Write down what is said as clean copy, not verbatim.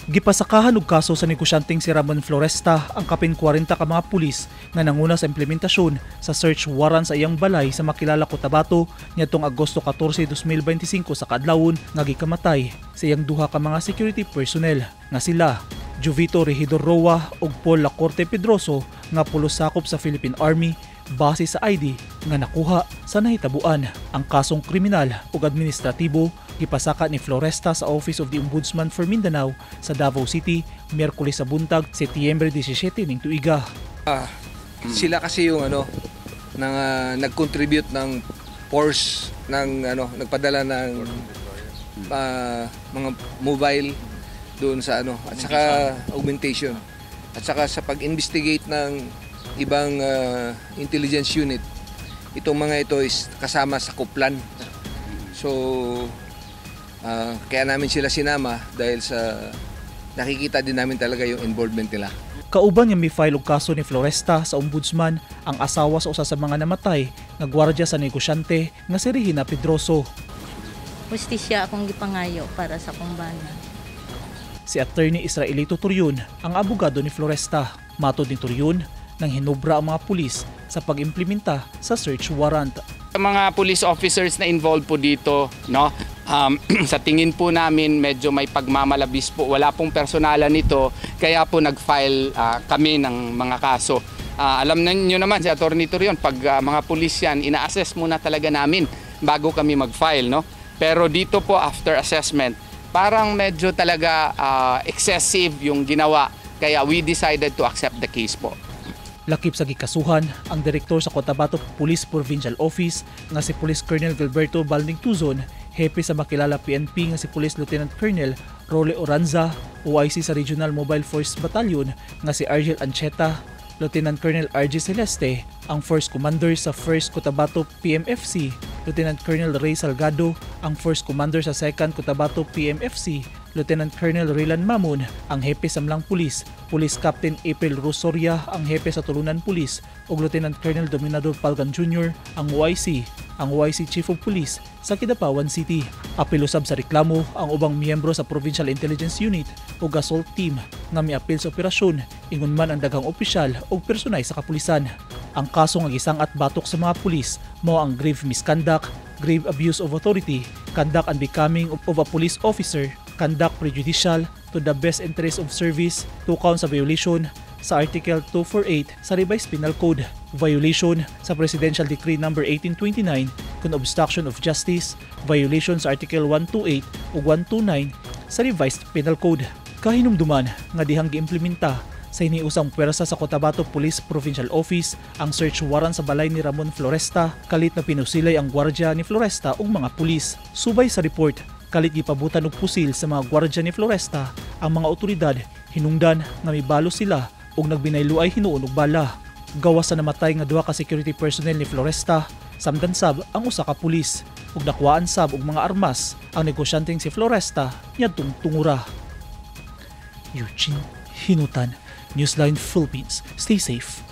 Gipasakahan og kaso sa negosyanteng si Ramon Floresta ang kapin 40 ka mga pulis nga nanguna sa implementasyon sa search warrant sa iyang balay sa Makilala, Cotabato niadtong Agosto 14, 2025 sa kaadlawon nga gikamatay sa iyang duha ka mga security personnel nga sila Jovito Regidor Roa ug Paul Lacorte Pedroso nga pulos sakop sa Philippine Army base sa ID nga nakuha sa nahitabuan. Ang kasong kriminal ug administratibo gipasaka ni Floresta sa Office of the Ombudsman for Mindanao sa Davao City Miyerkules sa buntag, Setyembre 17 ning tuiga. Sila kasi yung ano nang nag-contribute ng force ng ano, nagpadala ng mga mobile doon sa ano at saka augmentation at saka sa pag-investigate ng ibang intelligence unit. Itong mga ito is kasama sa Kuplan, so kaya namin sila sinama dahil sa nakikita din namin talaga yung involvement nila. Kauban nga mi-file og kaso ni Floresta sa ombudsman ang asawa sa usa sa mga namatay nga gwardiya sa negosyante nga si Regina Pedroso. Hustisya akong gipangayo para sa akong bana. Si Attorney Israelito Turion ang abogado ni Floresta. Matod ni Turion, nang hinubra ang mga pulis sa pag-implementa sa search warrant. Mga police officers na involved po dito, no? Sa tingin po namin, medyo may pagmamalabis po. Wala pong personalan nito, kaya po nag-file kami ng mga kaso. Alam na niyo naman si Attorney Turion, pag mga pulis yan, ina-assess muna talaga namin bago kami mag-file, no? Pero dito po, after assessment, parang medyo talaga excessive yung ginawa. Kaya we decided to accept the case po. Lakip sa gikasuhan ang direktor sa Cotabato Police Provincial Office nga si Police Colonel Gilberto Balding Tuzon, hepe sa Makilala PNP nga si Police Lieutenant Colonel Role Oranza, OIC sa Regional Mobile Force Battalion nga si Argel Ancheta, Lieutenant Colonel RG Celeste, ang Force Commander sa 1st Cotabato PMFC, Lieutenant Colonel Ray Salgado, ang Force Commander sa 2nd Cotabato PMFC, Lieutenant Colonel Raylan Mamun, ang hepe sa M'lang Police, Police Captain April Rosoria, ang hepe sa Tulunan Police, ug Lieutenant Colonel Dominador Palgan Jr., ang OIC Chief of Police sa Kidapawan City. Apil usab sa reklamo ang ubang miyembro sa Provincial Intelligence Unit ug Assault Team nga miapil sa operasyon, ingon man ang daghang opisyal ug personay sa kapulisan. Ang kaso nga gisang-at batok sa mga pulis mao ang grave misconduct, grave abuse of authority, conduct unbecoming of a police officer, conduct prejudicial to the best interest of service, two counts of violation sa Article 248 sa Revised Penal Code, violation sa Presidential Decree Number 1829 kon obstruction of justice, violation sa Article 128 ug 129 sa Revised Penal Code. Kahinumduman nga dihang giimplementa sa hiniusang puwersa sa Cotabato Police Provincial Office ang search warrant sa balay ni Ramon Floresta kalit na pinusilay ang gwardiya ni Floresta ug mga pulis. Subay sa report, kalit gipabutan og pusil sa mga gwardiya ni Floresta ang mga otoridad, hinungdan nga mibalo sila ug nagbinayloay hinuon og bala. Gawas sa namatay nga duha ka security personnel ni Floresta, samdan sab ang usa ka pulis ug nakuhaan sab og mga armas ang negosyanteng si Floresta niadtong tungura. Eugene Hinutan, Newsline Philippines. Stay safe.